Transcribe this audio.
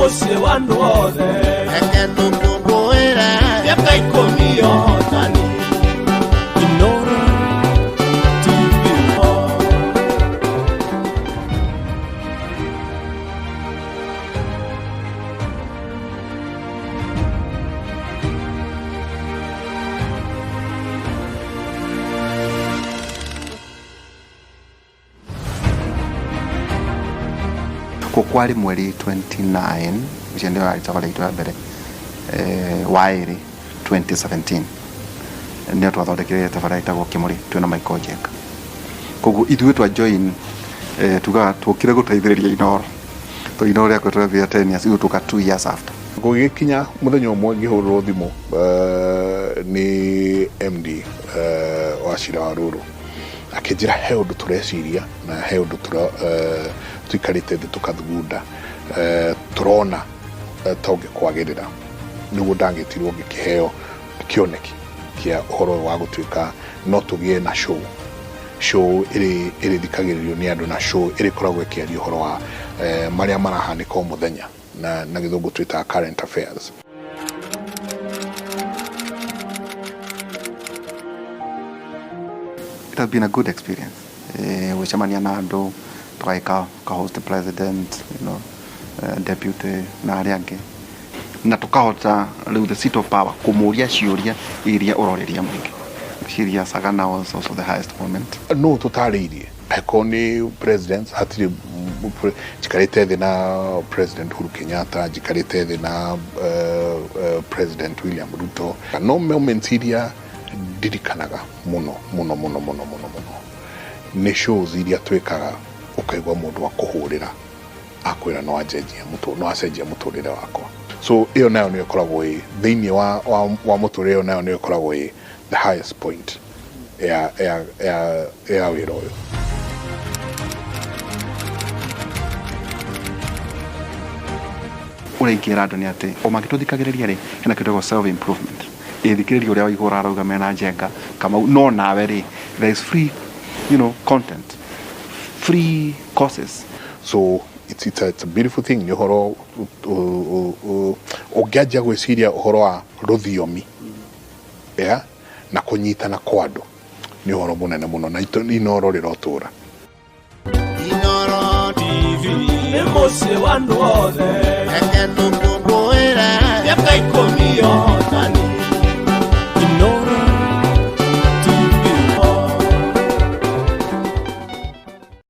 Mũciĩ wa andũ othe. Reke tũkũngũĩre. Mĩaka 10 ya ũhotani. Inooro TV. Kwarĩ mweri 29, ũcio nĩyo yarĩ tabarĩra itũ ya mbere, wa ĩrĩ 2017, nĩyo twathondekire tabarĩra ĩtagwo Kĩmũrĩ twĩna Michael Njenga. Koguo ithuĩ twa join, tugaga tuokire gũteithĩrĩria Inooro, tondũ Inooro rĩakoretwo rĩambĩrĩria 10 years, ithuĩ tũka 2 years after. Gũgĩkinya mũthenya ũmwe ngĩhũrĩrwo thimũ nĩ MD wa Cira wa Rũrũ, akĩnjĩra he ũndũ tũreciria na he ũndũ tũikarĩte thĩ tũkathugunda, tũrona ta ũngĩkwagĩrĩra. Nĩguo ndagĩtirwo ngĩkĩheo kĩoneki kĩa ũhoro ũyũ wa gũtuĩka no tũgĩe na show, show ĩrĩ ĩrĩthikagĩrĩrio nĩ andũ na show ĩrĩkoragwo ĩkĩaria ũhoro wa marĩa marahanĩka o mũthenya, na gĩthũngũ twĩtaga current affairs. It has been a good experience. Gũcemania na andũ, tũgagĩka ka host president, deputy na arĩa angĩ, na tũkahota rĩu the seat of power kũmũria ciũria iria ũrorĩria mũingĩ. Ngwĩciria Sagana was also the highest moment. No tũtarĩirie angĩkorwo nĩ president hatirĩ, njikarĩte thĩ na President Uhuru Kenyatta, njikarĩte thĩ na President William Ruto, no moments iria ndirikanaga mũno mũno mũno mũno mũno mũno nĩ shows iria twĩkaga, ũkaigua mũndũ akũhũrĩra akwĩra no acenjia mũtũrĩre wakwa. So ĩyo nayo nĩyo ĩkoragwo ĩ thĩinĩ wa mũtũrĩre, ĩyo nayo nĩyo ĩkoragwo ĩ the highest point ya wĩra ũyũ. Ũrĩa ingĩra andũ nĩ atĩ o mangĩtũthikagĩrĩria rĩ, hena kĩndũ gĩtagwo self improvement. Ĩthikĩrĩria ũrĩa waigua ũrarauga mena Njenga Kamau, no nawe rĩ, there is free content, free courses. So it's a beautiful thing. Nĩ ũhoro ũngĩanjia gwĩciria ũhoro wa rũthiomi, yeah, na kũnyitana kwa andũ nĩ ũhoro mũnene mũno, na Inooro rĩrotũra. Inooro TV nĩ mũciĩ wa andũ othe. Reke tũkũngũĩre. Mĩaka 10 ya ũhotani.